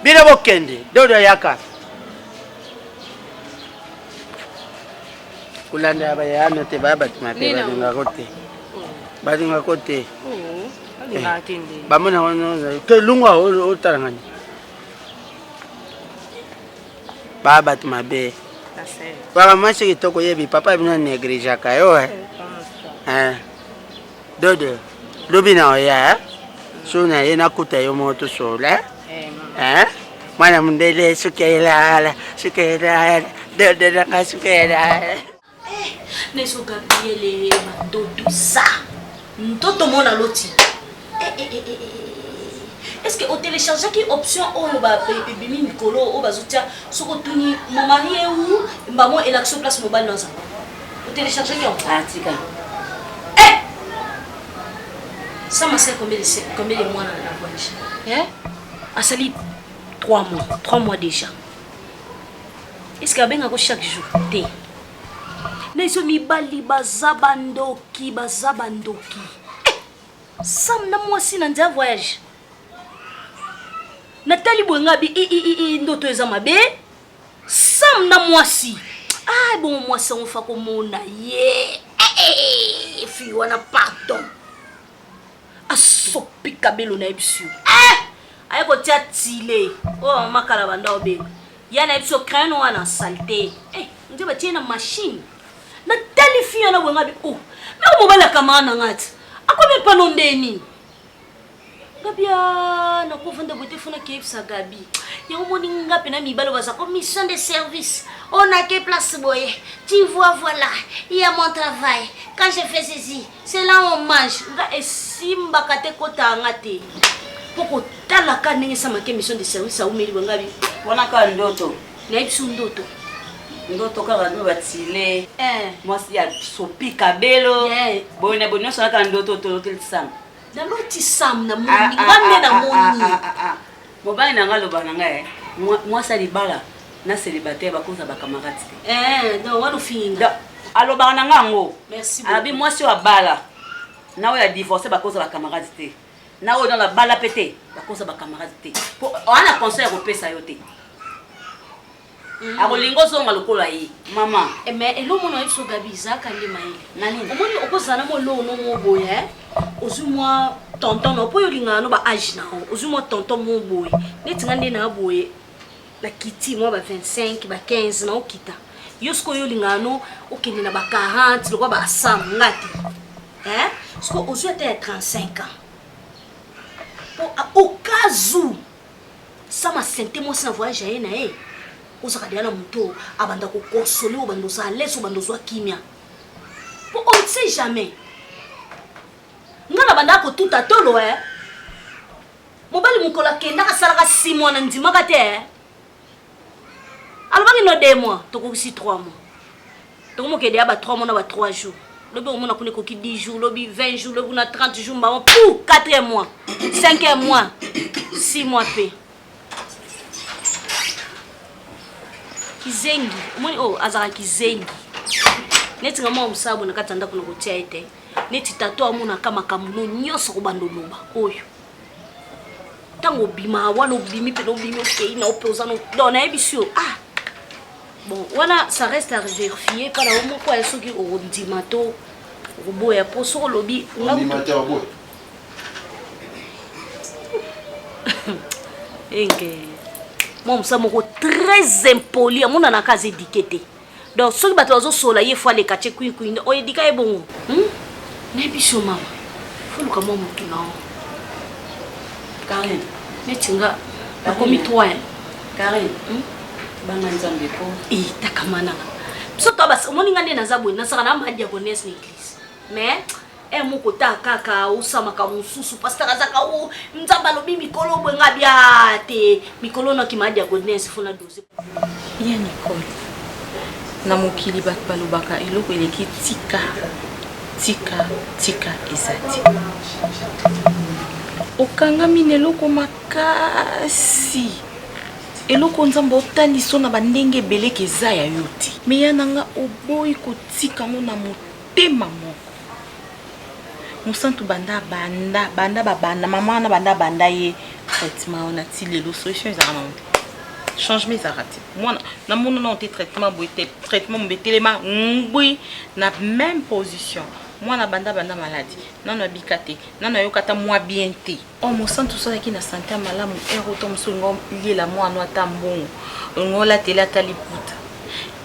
Bino bokende, dodo yaka. Kolanda ya bayano te, baya bato mabe balingako te. Balingako te. Bamona wana ke lungwa otala ngani. Baya bato mabe. Baba mwasi kitoko yebi papa bino negligeaka yo eh. Eh. Dodo, lobi na oya eh. So na ye nakuta yo moko tosolola eh. Eh. Mwana mundele suki elala, suki elala, dodo na nga suki elala. Eh, neso Gabriele bandoto eza ndoto mona loti. Eh, eh, eh, eh, eh. Est-ce que otelechargeaki option oyo ebimi mikolo oyo bazotia soki otuni mon mari est où mbamo elakisi place mobali no aza otelechargeaki yango ah, tika eh! Sama c'est combien de, combien de mois na voyage eh? Asali 3 mois 3 mois déjà est ce que abengako chaque jour te na mibali baza bandoki baza bandoki eh! Sam na mwasi na nzela voyage natali boye nga bi i, i, i, ndoto eza mabe Sam na mwasi ah bongo mwasi yango fa komona ye eh, eh, fille wana pardon asopi kabelo na ye biso eh! aye kotia tile oyo oh, mama kala banda obenga ya na ye biso crayon wana salite eh, nde batie na machine natali fille wana boye nga bi oh meko mobali akamaka na nga ti akomi epano nde nini Gabi ah, nakovanda boye te fona keyebisa Gabi yango moni nga mpena mibali baza ko mission de service on a que place boye tu vois voilà il y a mon travail quand je fais ceci c'est là on mange nga esimbaka te kotanga nga te mpo kotalaka ndenge esamaki mission de service aumeli boye ngabi wana kaka ndoto nayebi so ndoto ndoto kaka no batile eh. mwasi ya sopi kabelo boye na boye nyonso kaka ndoto tolotelisama Naloti Sam na moni ah, nga nde na moni. Ah, ah, mobali na nga aloba na nga eh, mwasi ya libala na célibataire bakoza ba camarades te. Eh, donc wana ofingi nga. Alobaka na nga yango. Merci beaucoup. Alobi mwasi oyo abala na oyo ya divorce bakoza ba camarades te. Na oyo nano abala pe te bakoza ba camarades te. Po wana conseil ya kopesa yo te. Mm. Akolinga ozonga lokola ye. Mama. Eh, mais eloko mona biso Gabi zaka nde mayele. Na nini? Omoni okozala na mwa eloko no mo boye eh? Ozwi mwa tonton na mpo yo olingaka no ba age na yo. Ozwi mwa tonton mo boye. Neti nga nde na boye na kiti mwa ba 25 ba 15 na okita. Yo sikoyo yo olingaka no okende na ba 40 lokola ba Sam nga te. Eh? Sikoyo ozwi ata ya 35 ans. Po au cas où Sama sente mwasi na voyage aye na ye ozalaka deja na moto oyo abanda kokonsole obanda oza alaise obanda ozwa kimia po on ne sait jamais nga na bandaka kotuta tolo e mobali mokolo akendaka asalaka 6 mois na ndimaka te eh. alobaki no 2 mois tokokisi 3 mois tokomokende ya ba 3 mois na ba 3 jours lobi okomona kuna ekoki 10 jours lobi 20 jours lobi kuna 30 jours mbamo pou 4 mois 5 mois 6 mois mpe kizengi omoni oyo oh, azalaka kizengi neti nga mwa mosala boye na kati ya ndako na kotia ye te neti tato amonaka makambo no nyonso kobanda oloba oyo ntango obima wana obimi mpe obimi okei na ope oza no donc nayebisi yo ah bon wana ça reste à vérifier mpa na yo moko ya soki okondima to okoboya mpo soki olobi enge mwa mosala moko très impoli amonanaka aza edike te donc soki bato bazosola ye fo aleka tie kwikwi oyedika ye bongo hmm? nayebi yo mama foluka mwa motu na yo Karine neti nga nakomi 3 Karine hmm? banga nzambe ko etakamana biso to basi omoni nga nde naza boye nazalaka na ma diagonese na église mais e moko ta kaka osamaka mosusu pasteur azaka o nzambe alobi mikolo boye nga bia te mikolo nakima diagonese fo na dose Ya Nicole, na mokili bato balobaka eloko eleki tika tika tika eza te. Okangami na eloko makasi, eloko Nzambe otaliso na bandenge ebele ke eza ya yo te. Me ya na nga oboyi kotika yango na motema moko. Mosantu banda banda banda babanda mama wana banda banda ye traitement wana ti lelo solution ezalaka nango te changement ezalaka te mwana namona nano te traitement boye te traitement mobe telema ngwi na même position mwana banda banda maladi nano abika te nano ayoka ata mwa bien te o oh, mosantu osalaki na sante ya malamu ere oto mosusu olinga oliela mwana ata mbongo olinga olatela ata liputa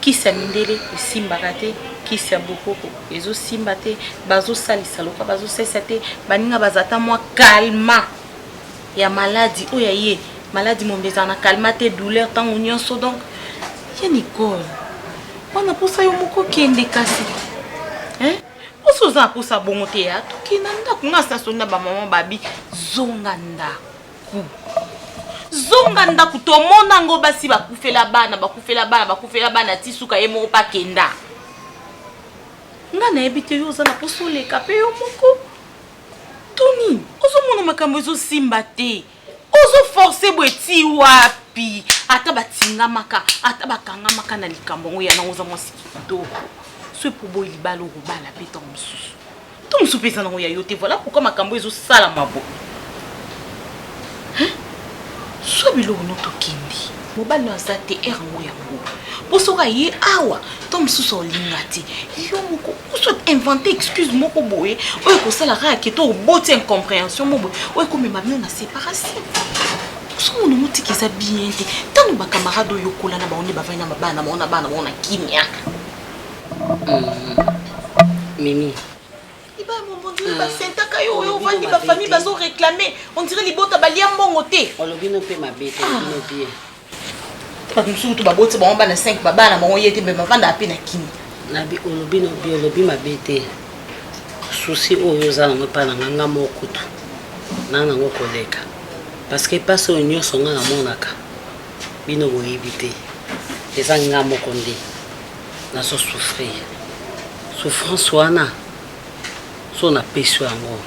kisi ya mindele esimbaka te kisi ya bokoko ezosimba te bazosalisa lokola bazosalisa te baninga baza ata mwa kalma ya maladi oyo ya ye. Maladi mombe ezala na calma te, douleur ntango nyonso donc ye Nicole. Wana posa yo moko kende kasi. Hein? Posa oza na posa bongo te ya tokende na ndako nga sasoli na bamama babi zonga ndako. Zonga ndako tomona ngo basi bakufela bana bakufela bana bakufela bana ti suka ye moko pakenda. Nga nayebi te yo oza na posa oleka pe yo moko. To nini? Ozomona makambo ezosimba te. Ozo forcer boye ti wapi? Ata batingamaka, ata bakangamaka na likambo yango ya nango oza mwasi kitoko. So epo boye libala okobala pe ntango mosusu. To mosusu pe eza nango ya yo te. Voilà pourquoi makambo ezosalama boye. Hein? Swa biloko no tokende. Mobali no aza te heure yango yango. Po soki aye awa to mosusu olinga te. Yo moko soit inventer excuse moko boye oyo ekosala kaka ke to oboti incomprehension moko boye oyo ekomema bino na séparation. Ozomona motika eza bien te. Ntango ba camarade oyo okola na bango nde bavandi na mabala na bango na bana na bango na kimia. Mimi. Libala mon bon Dieu, basentaka yo oyo ovandi ba famille bazo réclamer, on dirait libota balia mbongo te. Olobi no pe mabe te, olobi no bien. Bato mosusu kutu baboti bango bana 5 babala na bango ye te me bavandaka mpe na kimia. Nabi olobi no bien, olobi mabe te. Souci oyo oza nango epai na nga nga moko kutu na nango koleka parce que mpasi oyo nyonso nga namonaka bino boyebi te eza nga moko nde nazo souffrir souffrance wana so napesi yo yango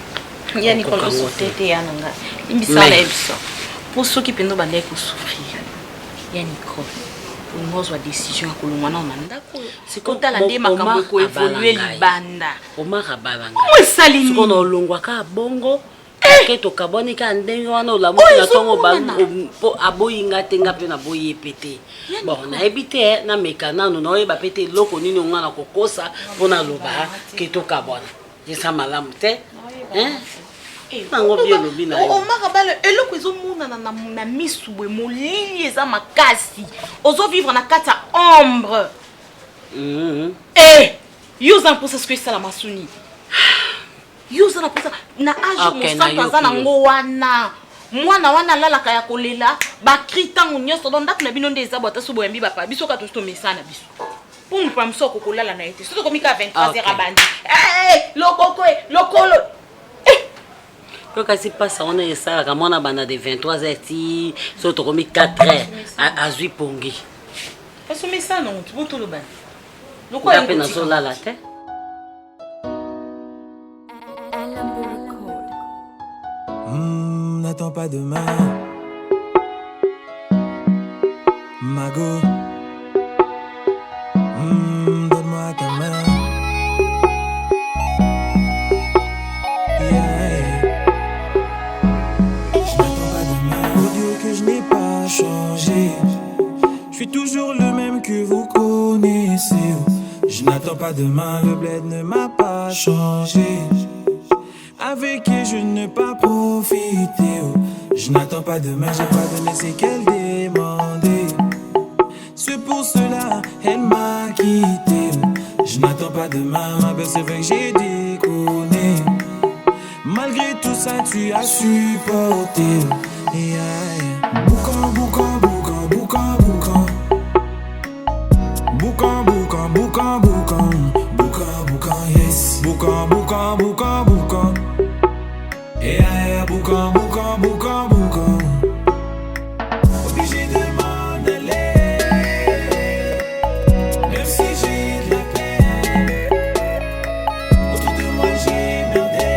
ya Nicole osouffrir te ya na nga limbisa na yebiso mpo soki mpenza obandaki kosouffrir ya Nicole olingi ozwa décision ya kolongwa nao na ndako oyo otala nde makambo ekoevolue libanda Omar abala ngai esali nini sikoyo na olongwa kaka bongo ke tokabwani kaka ndenge wana olamuki na ntongo mpo aboyi nga te nga mpe naboyi ye mpe te bon nayebi te nameka nanu naoyeba mpe te eloko nini onga na kokosa mpo naloba ke tokabwana eza malamu te nango bi olobi na yo Omar abala eloko ezomonana na misu boye molili eza makasi ozovivre na kati ya ombre eh yo oza na mposa sikoyo esala masuni yo oza na mposa na age okay, mosantu aza nango wana mwana wana alalaka ya kolela bakri ntango nyonso don ndako na bino nde eza bwata so boyambi bapa biso kaka tosi tomesana biso mpo mopaya mosusu akokolala na ye te soki tokomi kaka 23 heures abandi eh, loboko e lokolo to kasi mpasa wana esalaka mwana banda de 23 heures ti soki tokomi 4 heures azwi pongi kasi omesana motu botolobani nga mpe nazolala te N'attends pas demain. Mago. Donne-moi ta main. Yeah. Je n'attends pas demain. Pour dire que je n'ai pas changé. Je suis toujours le même que vous connaissez. Je n'attends pas demain, le bled ne m'a pas changé. Avec qui je n'ai pas profité. Je n'attends pas demain, j'ai pas donné ce qu'elle demandait. C'est pour cela, elle m'a quitté. Je n'attends pas demain, ma belle, c'est vrai que j'ai déconné. Malgré tout ça, tu as supporté. Yeah, yeah. Boucan, boucan, boucan, boucan, boucan. Boucan, boucan, boucan, boucan. Boucan, boucan, yes. Boucan, boucan, boucan, boucan. Yeah, yeah, boucan, boucan, boucan, boucan. Obligé de m'en aller. Même si j'ai de la peine. Autour de moi, j'ai merdé.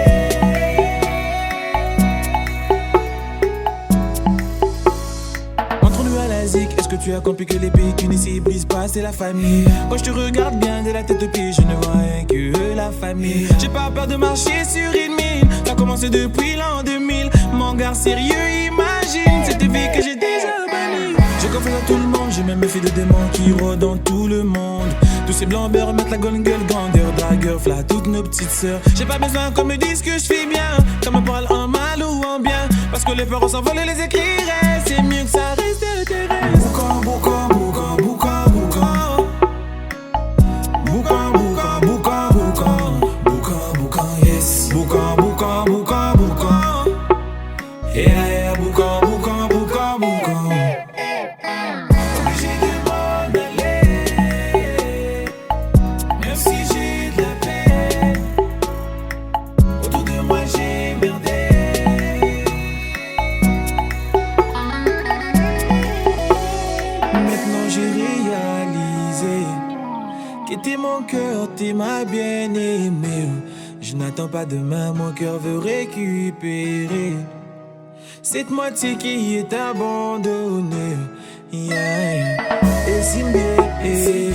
Entre nous à la zik, est-ce que tu as compris que les pays qui ne s'y brisent pas, c'est la famille? Quand je te regarde bien de la tête aux pieds, je ne vois rien que la famille. J'ai pas peur de marcher sur une mine, ça a commencé depuis l'an 2000. Mon gars sérieux, imagine cette vie que j'ai déjà bannie. Je confesse à tout le monde, j'ai même fait de démons qui rôdent dans tout le monde. Tous ces blancs beurre mettent la gueule, gueule, grandeur, dragueur, fla toutes nos petites sœurs. J'ai pas besoin qu'on me dise que je suis bien, qu'on me parle en mal ou en bien. Parce que les peurs s'envolent et les écriraient, c'est mieux que ça reste terrestre. Boucan, boucan, boucan, boucan, boucan. Boucan, boucan, boucan, boucan. Boucan, boucan, yes. Boucan, boucan, boucan, boucan. Yeah, yeah, boucan, boucan, boucan, boucan. Quitter mon cœur, t'es ma bien-aimée. Je n'attends pas demain, mon cœur veut récupérer cette moitié qui est abandonnée. Yeah. Esimbe, eh,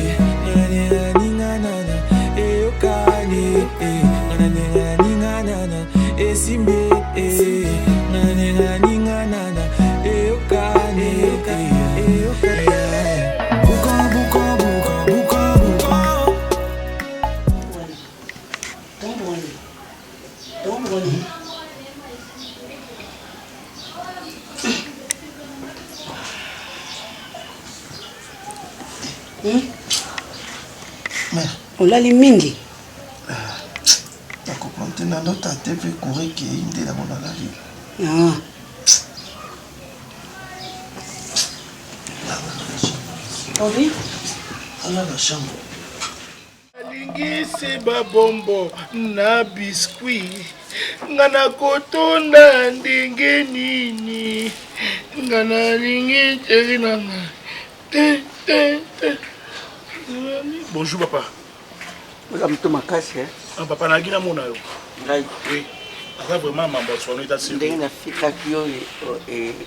na, na, na, na, na, na, eh, okane, eh, na, na, na, na, na, na, Esimbe, eh, na, na, na, na, na, na, eh, okane, eh, eh, yeah. Boucan, boucan, boucan, boucan, boucan. Olali mingi. Nakoprendre te na ndota te mpe courant ekei nde yango nalali. Ah. Obi? Ala na chambre. Nalingi se babombo na biscuit nga nakotonda ndenge nini nga nalingi chéri na nga te te te bonjour papa oza moto makasi eh? ah, papa nalaki namona yo ngai oui aza vraiment mambo ya sono eza ndenge nafikaki yo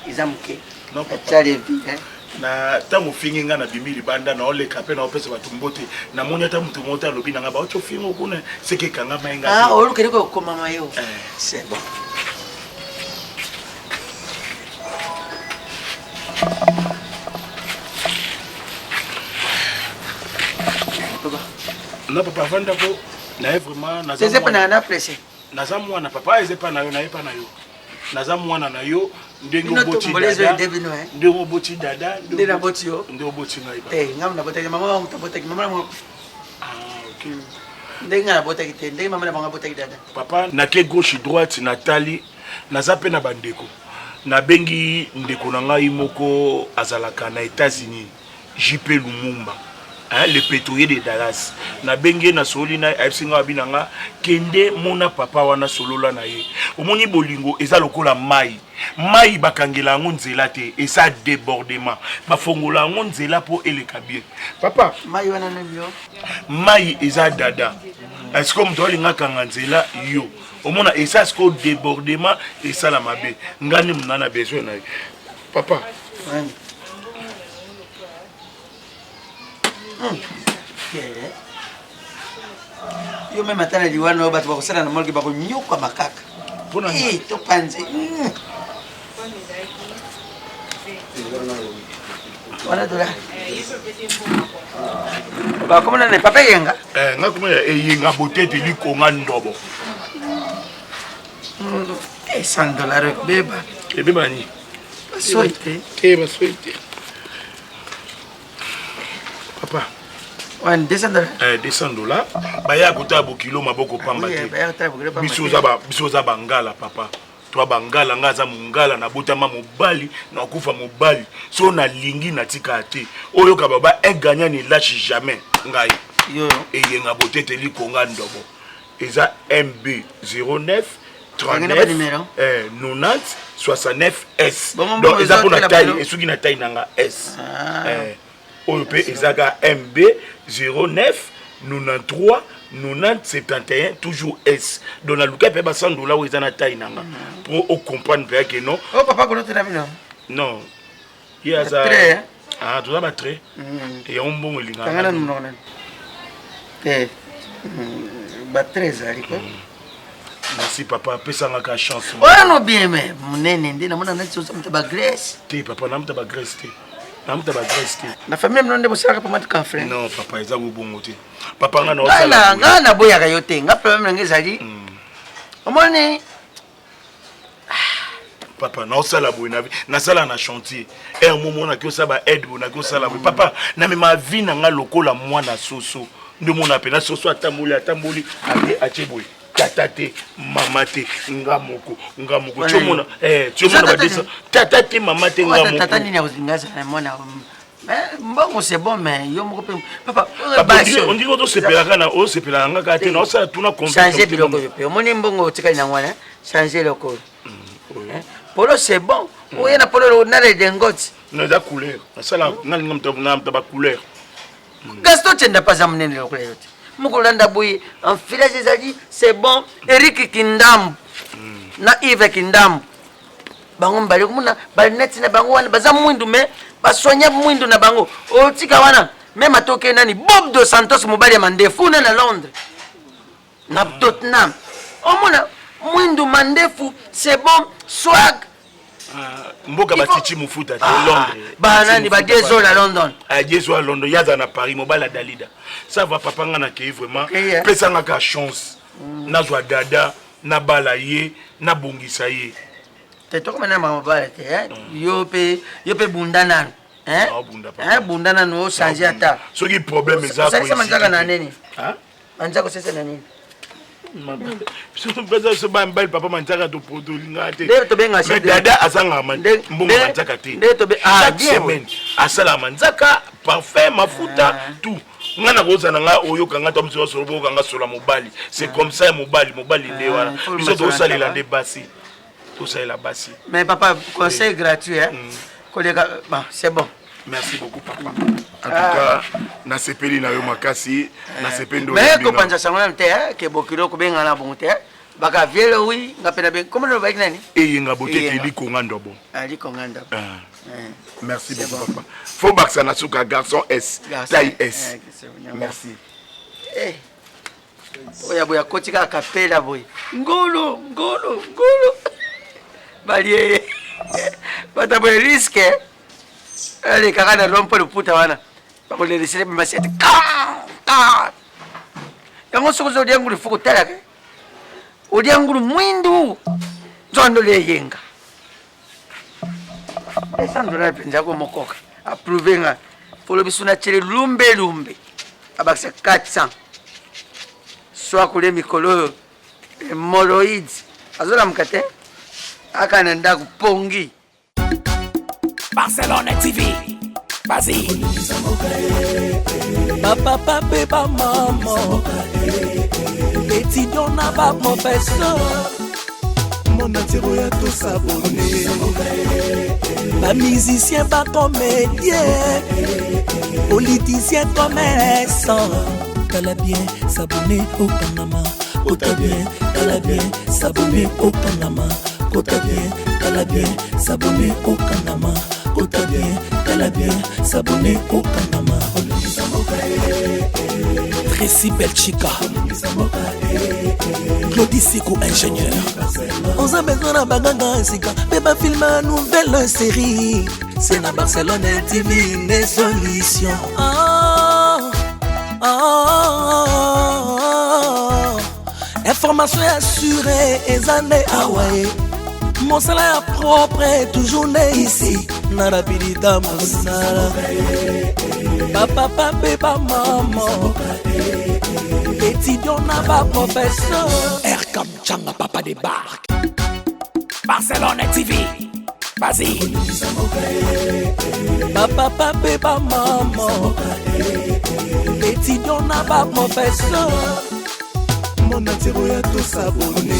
eza moke Non, papa. atia levi eh? na ntango ofingi ngai nabimi libanda naoleka mpe naopesa bato mbote namoni ata moto moko te alobi na ngai bauti ofingo kuna seke ekangama ye ngai Ah, te. olukeli kokomama yo c'est bon na papa avandako naye vraiment naza Eza epa mwana. na na presse naza mwana papa eza epa na yo naye epa na yo naza mwana na yo ndenge Bino oboti tombola ezo dada ede bino, eh. ndenge oboti dada Nde naboti yo. nde oboti ngai papa. te ngai nabotaki mama wangu tabotaki mama na bango ndenge ngai nabotaki te ndenge mama na bango abotaki dada papa nake gauche droite natali naza mpe na bandeko nabengi ndeko na ngai moko azalaka na états-unis jp lumumba hein, le pétrolier de dallas nabengi ye nasololi na ye ayebisi ngai abi na nga kende mona papa wana solola na ye omoni bolingo eza lokola mai mai bakangela yango nzela te eza débordement bafongola yango nzela mpo eleka bien papa mai wana nani yo mai eza dada sikoyo moto alinga akanga nzela yo omona eza sikoyo débordement esala mabe ngai nde mona na besoin na ye papa Pierre, yo meme ata na liwa na yo bato bakosala na morgue bakonyokwama kaka Eh, topanze Mm. wana dola bakomona na papa eyenga Eh, nga komona eyenga botete likonga ndobo 100 dollar ebeba ebeba nini basoi te te basoi te papa wana 200 dollars eh, 200 dollars baya kotala bokilo maboko pamba Oui, te baya kotala bokilo pamba biso te. oza ba- biso oza bangala papa toa bangala nga aza mongala nabotama mobali nakufa mobali so nalingi natika te oyoka baba un gagnant ne lâche jamais ngai eyenga botete likonga ndobo eza mb 09 Kangana ba numéro. 39 eh, 90 69 s Bongo donc mbongo eza mpona ezotela taille bino. esuki na taille nanga s Ah. Eh, oyo mpe ezaka mb 09 93 90 71 toujours s donc naluka mpe basandola oyo eza na taille nanga mpo ocomprendre mpe yake non o papa kolotela bino non ye aza Trait, hein? ah toza batrait yango mbongo kanga nanu elingaka monoko nanu te batre ezali ko merci papa apesangaka chance oyo no bien me monene nde namona neti oza moto ya bagrèce te papa namuta bagrèce te namuta bagrèce te na famille bino nde bosalaka pomade canfrin non papa eza bobongo te papa nga ngai na- ngai naboyaka yo te nga problème na ngai ezali omoni papa naosala boye na nasala na chantier aire momo naki osala ba aide boye naki osala boye papa namema vie na nga lokola mwana soso nde omona mpena soso atamboli atamboli ate atie boye tata te mama te nga moko nga moko Wana tiomona yo. tiomona Eza tata badesa te. tata te mama te nga Oyo tata moko nini akozinga azala na mwana Mais mbongo c'est bon mais yo moko mpe papa Papa, ondiri ozosepelaka na osepelaka nga kaka te naosala tuna change biloko oyo mpe omoni mbongo otikali nango wana change eloko oyo Hein? polo c'est bon oye na polo na redingote non eza couleur nasala nalinga moto na moto bacouleur Gaston Tshenda mpe aza monene lokola yo te. Mokolanda boye enfilage ezali c'est bon. Eric Kindambu na Yves Kindambu bango mibale komona balineti na bango wana baza mwindu me basoigna mwindu na bango otika wana meme atoke nani Bob dos Santos mobali ya mandefu kuna na Londres na Tottenham omona mwindu mandefu c'est bon swag. Ah, mboka batichi mofuta te ah, Londres banani badiezo na London. Ah, diezo ya London yaza na Paris mobali ya Dalida. Ça va papa, nga nakei vraiment, pesanga ka chance nazwa dada, nabala ye, nabongisa ye. Te, tokoma na mabala te. Yo mpe, yo mpe bunda nanu. Bunda nanu ochange ata soki problème eza. Osalisa manzaka na nini? Manzaka osalisa na nini? Biso bamibali papa, manzaka tolingaa te. Mais dada azangaka mbongo manzaka te. Chaque semaine asalaka manzaka, parfum, mafuta, tout. Nga na kozala na nga oyoka nga to mosu solo boyoka nga sola mobali, c'est comme ça ya mobali, mobali nde wana. Biso tosalela nde basi, tosalela basi. Mais papa, conseil gratuit, hein? Koleka, bon, c'est bon. Merci beaucoup papa, en tout cas nasepeli na yo makasi, nasepeli. Mais kopanza sango nanu te ke bokilo kobenga na bongo te baka viele wi nga mpe na bengi comment lobaki nani? Eyenga botete likonga ndobo. Likonga ndobo. Merci beaucoup papa. Faut bakisa na suka garçon S taille S. Merci. Oyo boye akoti kaka kapela boye, ngulu ngulu ngulu, balie ye bato boye, risque alekaka na lompo loputa wana, bakolelisele masete ka yango. Soki ozolia ngulu, fo kotalaka olia ngulu mwindu, nzoka olia eyenga. $200 mpenza komokoka approuve nga polo biso na tiele lumbe lumbe, abakisa 400 so akolia mikolo oyo hémorroïde azolamuka te, aka na ndako pongi. Barcelone TV. Vas-y. Bapapa mpe bamama, étudiant na baprofesseur, monde entier oya tosabone. Bamusicien, bacomédien, politicien, commerçant, tala bien, s'abonner okangama, kota bien, tala bien, s'abonner okangama, kota bien, tala bien, s'abonner okangama, kota bien, tala bien, s'abonner okangama. Tracy Belchika, Claudie Siko ingénieur. Oza besoin na baganga sika mpe bafilme ya nouvelle série, c'est na Barcelone TV nde solution. Ah, ah, ah, information ya sûre eza nde awa ye, mosala ya propre toujours nde ici na rapidité, mosala bapapa mpe bamama, étudiant na baprofesseur. Erkam Changa, papa des barques. Barcelone TV. Vas-y. Bapapa mpe bamama, étudiant na baprofesseur, monde entier oya tosabone.